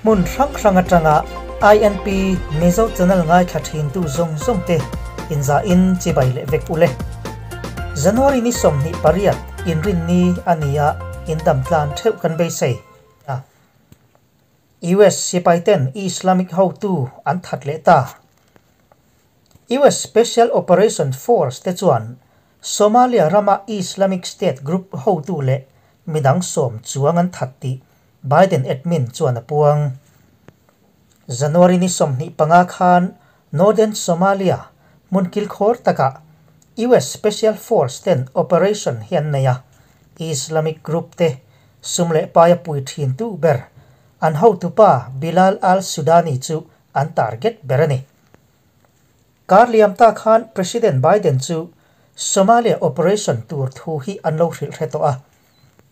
Hmun hrang hrang atanga INP Mizo channel ngaithla thintu zawng zawng te inzahin chibai leh vek ule. January ni 28 inrinni a ni a, indam tlan theuh kan beisei a. US sipaiten Islamic hotu an that leh ta. US Special Operation Force te chuan Somalia rama Islamic State group hotu leh midang 10 chuang an that tih Biden admin chuan a puang. January ni 25 khan Northern Somalia hmun kilkhawr takah US Special Force ten operation hi an nei a, Islamic group te sum leh paia pui thin tu ber an hotupa Bilal al-Sudani chu an target ber a ni. Kar liam ta khan President Biden chu Somalia operation tur thu hi an lo hrilh hre tawh a.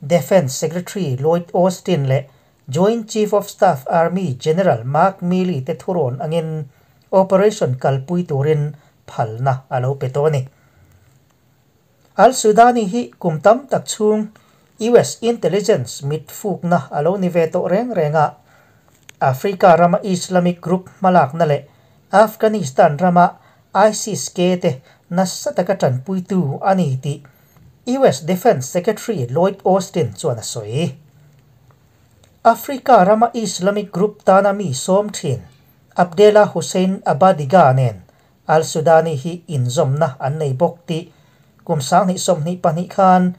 Defence Secretary Lloyd Austin leh Joint Chief of Staff Army General Mark Milley te thurawn angin operation kalpui turin phalna a lo pe tawh a ni. Al-Sudani hi kum tam tak chhung US intelligence mit fukna a lo ni ve tawh reng reng a. Africa rama Islamic group hmalakna leh Afghanistan rama ISIS-K te nasa taka tanpuitu a ni tih US Defence Secretary Lloyd Austin chuan a sawi. Africa rama Islamic group tana mi sawm thin Abdela Hussein Abadiga nen Al-Sudani hi inzawmna an nei bawk tih kum 2022 khan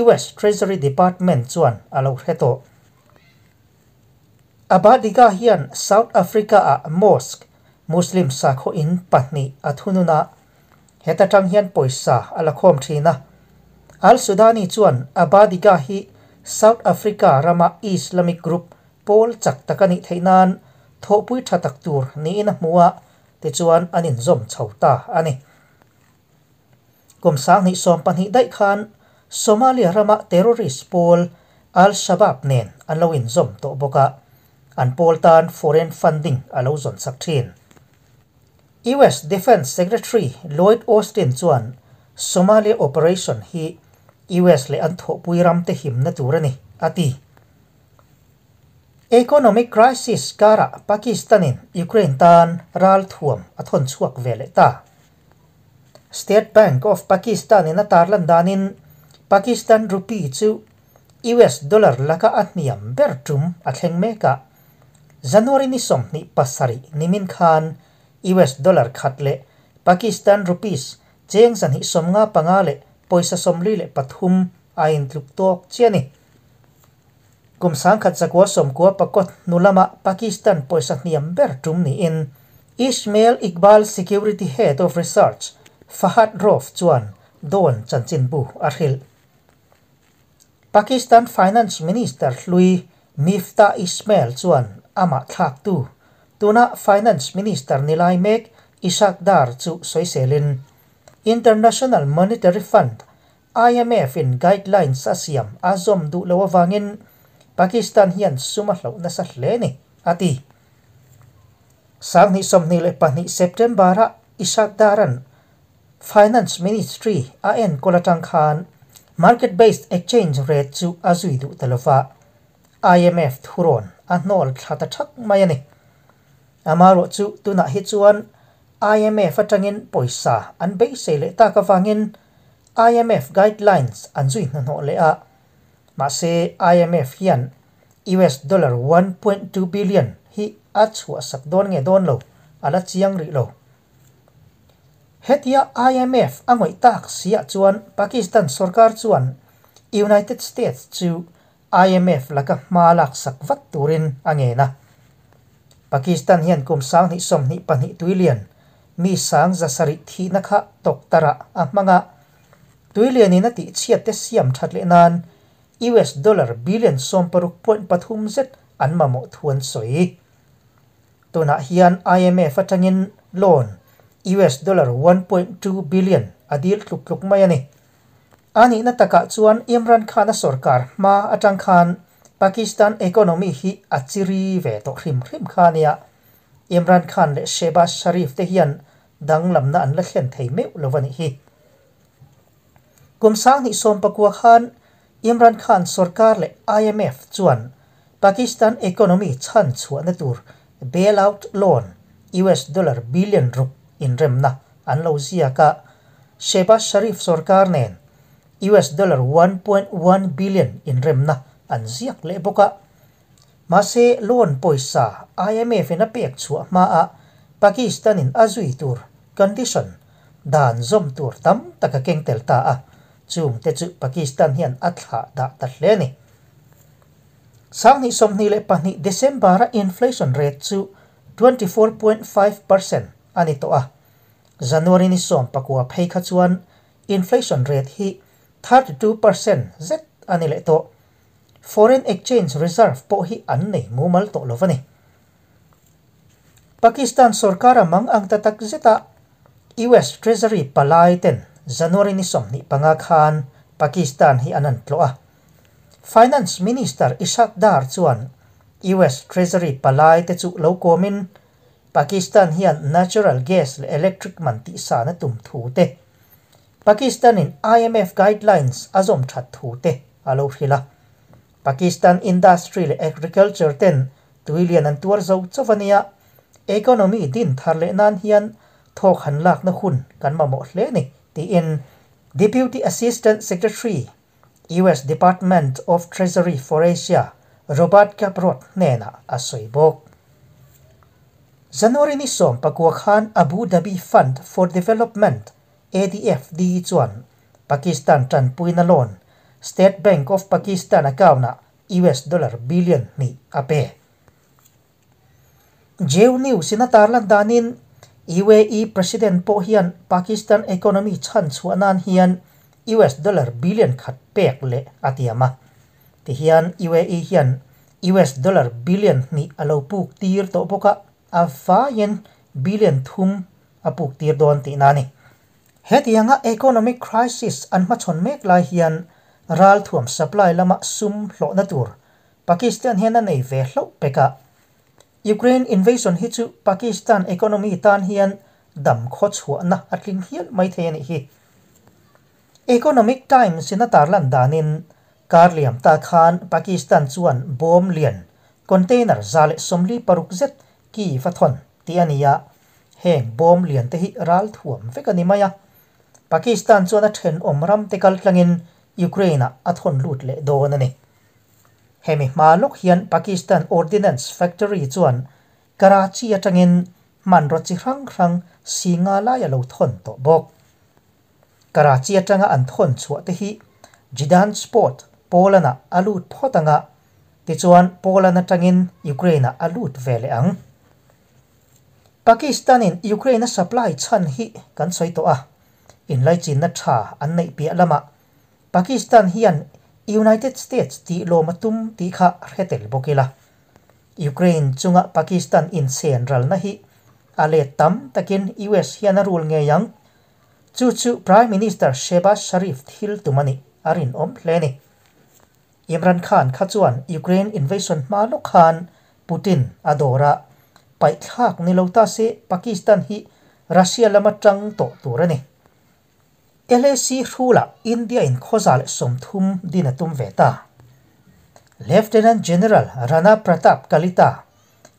US Treasury Department chuan a lo hre tawh. Abadiga hian South Africa ah mosque Muslim sakhaw in pahnih a thunun a, heta tang hian pawisa a la khawm thin a. Al-Sudani chuan Abadiga hi South Africa rama Islamic group pawl chak tak a nih theih nan thawhpui tha tak tur niin a hmu a, tichuan an inzawm chho ta a ni. Kum 2012 daih khan Somalia rama terrorist pawl Al-Shabaab nen an lo inzawm tawh bawk a, an pawl tan foreign funding a lo zawn sak thin. US Defence Secretary Lloyd Austin chuan Somalia operation hi US leh an thawhpui ram te himna tur a ni, a ti. Economic crisis karah Pakistanin Ukraine tan ral thuam a thawn chhuak ve leh ta. State Bank of Pakistan in a tarlan danin Pakistan rupee chu US dollar laka a hniam ber tum a thleng mek a. January ni 27 nimin khan US dollar khat leh Pakistan rupees cheng 255 leh pawisa 43 a intluk tawk chiah a ni. Kum 1994 hnulama Pakistan pawisa hniam ber tum niin Ismail Iqbal Security Head of Research Fahad Rauf chuan Dawn chanchinbu a hrilh. Pakistan Finance Minister hlui Miftah Ismail chuan amah thlaktu tuna Finance Minister nilai mek Ishaq Dar chu sawiselin International Monetary Fund IMF in guidelines a siam a zawm duh lo awangin Pakistan hian sum a hloh nasa hle ni, a ti. 2022 September ah Ishaq Daran Finance Ministry a enkawl atang khan market based exchange rate chu a zui duh ta lova, IMF thurawn a hnawl thla ta thak mai a ni. Amarawh chu tunah hi chuan IMF atangin pawisa an beisei leh tak awangin IMF guidelines an zui hnahnawh leh a. Mahse IMF hian US dollar 1.2 billion hi a chhuah sak dawn nge dawn lo, a la chiang rih lo. Hetia IMF a ngawih tak siah chuan Pakistan sarkar chuan United States chu IMF laka hma lak sak vat turin a ngen a. Pakistan hian kum 2022 tuilian mi 700 thihna kha tawktara a hmanga. Tuilianin a tih chhiat te siam that leh nan US dollar billion 16.3 zet an mamawh thu an sawi. Tunah hian IMF atangin loan US dollar 1.2 billion a dil tluk tluk mai a ni. A nihna takah chuan Imran Khan a sarkar hma atang khan Pakistan economy hi a chiri ve tawh hrim hrim kha ania. Imran Khan leh Shehbaz Sharif te hian danglamna an la thlen thei meuh lo a nih hi. Kum 2019 khan Imran Khan sarkar leh IMF chuan Pakistan economy chhan chhuahna tur bailout loan US dollar billion ruk inremna an lo ziak a, Shehbaz Sharif sorkar nen US dollar 1.1 billion inremna an ziak leh bawk a. Mahse loan pawisa IMF in a pek chhuah hmaah Pakistan in a zui tur condition dan zawm tur tam tak a keng tel ta a, chung te chu Pakistan hian a thlah dah ta hle a ni. 2022 December-a inflation rate chu 24.5% a ni tawh a, January ni 19 phei kha chuan inflation rate hi 32% zet a ni leh tawh. Foreign exchange reserve pawh hi an nei mumal tawh lo a ni. Pakistan sorkar a mang ang ta tak zeta US Treasury palai ten January ni 25 khan Pakistan hi an an tlawh a. Finance Minister Ishaq Dar chuan US Treasury palai te chu lo kawmin Pakistan hian natural gas leh electric man tihsan a tum thu te, Pakistan in IMF guidelines a zawm that thu te a lo hrilh a. Pakistan industry leh agriculture ten tuilian an tuar zo chauh a nia, economy din thar leh nan hian thawk han lakna hun kan mamawh hle a ni, tiin Deputy Assistant Secretary, US Department of Treasury for Asia, Robert Kaproth hnenah a sawi bawk. January ni 19 khan Abu Dhabi Fund for Development, ADFD, chuan Pakistan tanpuina loan State Bank of Pakistan account-ah US dollar billion hnih a pe. Geo News in a tarlan danin UAE President pawh hian Pakistan economy chhan chhuah nan hian US dollar billion khat pek leh a tiam a. Tihian UAE hian US dollar billion hnih a lo puk tir tawh bawk a, a vaiin billion thum a puk tir dawn tihna a ni. Hetianga economic crisis an hmachhawn mek lai hian ralthuam supply lama sum hlawhna tur Pakistan hian a nei ve hlauh pek a. Ukraine invasion hi chu Pakistan economy tan hian dam khaw chhuahna a tling hial mai thei a nih hi. Economic Times in a tarlan danin kar liam ta khan Pakistan chuan bawm lian container 146 zet Kyiv a thawn tih a ni a, heng bawm lian te hi ral thuam vek a ni mai a. Pakistan chuan a thenawm ram te kal tlangin Ukraine ah a thawn lut leh dawn a ni. Hemi hma lawk hian Pakistan Ordnance Factory chuan Karachi atangin hmanraw chi hrang hrang singa lai a lo thawn tawh bawk. Karachi atanga an thawn chhuah te hi Gdansk Port, Poland ah a lut phawt ang a, tichuan Poland atangin Ukraine ah a lut ve leh ang. Pakistan in Ukraine a supply chhan hi kan sawi tawh a, inlaichinna tha an neih piah lamah Pakistan hian United States tih lawm a tum tih kha hre tel bawk ila. Ukraine chunga Pakistan inchen ralna hi a let tam takin US hian a rul ngei ang. Chu chu Prime Minister Shehbaz Sharif thil tum a nih a rinawm hle a ni. Imran Khan kha chuan Ukraine invasion hma lawk khan Putin a dawr a, paihthlak ni lo ta se Pakistan hi Russia lama tang tawh tur a ni. LAC hrulah India in 130 din a tum ve ta. Lieutenant General Rana Pratap Kalita,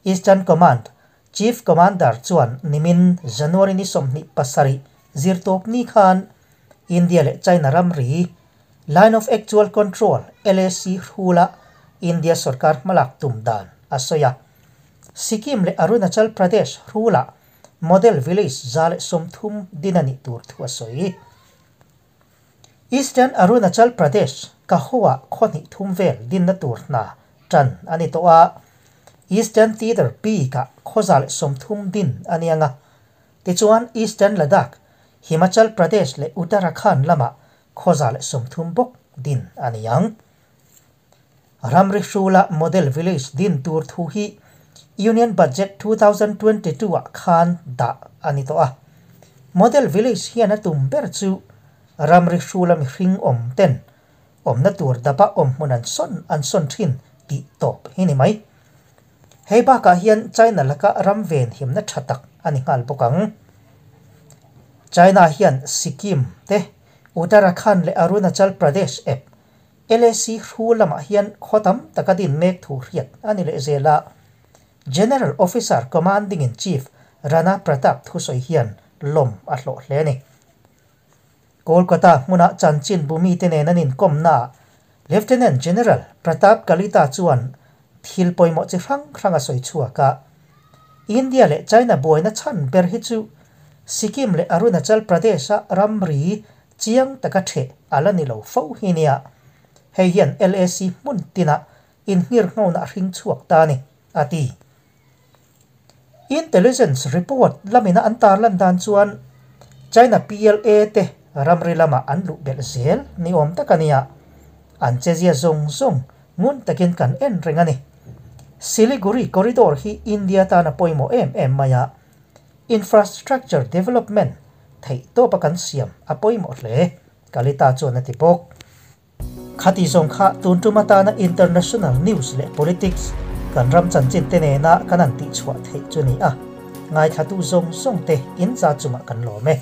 Eastern Command Chief Commander chuan nimin January ni 27 zirtawp ni khan India leh China ramri Line of Actual Control, LAC, hrula India sorkar hmalak tum dan a sawi a. Sikkim leh Arunachal Pradesh hrula Model Village 130 din a nih tur thu a sawi. Eastern Arunachal Pradesh Kahoa khaw hnih thum vel dinna tur hna tan a ni tawh a, Eastern Theatre bikah khaw 130 din a ni ang a. Tichuan Eastern Ladakh, Himachal Pradesh leh Uttarakhand lamah khaw 130 bawk din a ni ang. Ramri hrula Model Village din tur thu hi Union Budget 2022 ah khan dah a ni tawh a. Model Village hian a tum ber chu ramri hrula mihring awm ten awmna tur dapa awm hmun an sawn an sawn thin tih tawp hi ni mai. Hei bakah hian China laka ram ven himna tha tak a ni nghal bawk ang. China hian Sikkim te, Uttarakhand leh Arunachal Pradesh ep. LAC hrul lamah hian khaw tam tak a din mek thu hriat a ni leh zel a. General Officer Commanding in Chief Rana Pratap thusawi hian lawm a hlawh hle a ni. Kolkata hmuna chanchin bumite nen an inkawmnaah Lieutenant General Pratap Kalita chuan thil pawimawh chi hrang hrang a sawi chhuak a. India leh China buaina chhan ber hi chu Sikkim leh Arunachal Pradesh-a ramri chiang taka ṭheh a la ni lo fo hi nia. Hei hian LAC hmun tinah inngirhnghona a hring chhuak ta a ni, a ti. Intelligence report lamina an tarlan dan chuan China PLA te ramri lamah an luh belh zel ni awm tak a nia. An chezia zawng zawng ngun takin kan en reng a ni. Siliguri corridor hi India tan a pawimawh em em mai a, infrastructure development theihtawpa kan siam a pawimawh hle, Kalita chuan a ti bawk. Khati zawng kha tun tum atana international news leh politics kan ram chanchin te nena kan han tihchhuah theih chu ni a, ngaithlatu zawng zawng te in za chungah kan lawm e.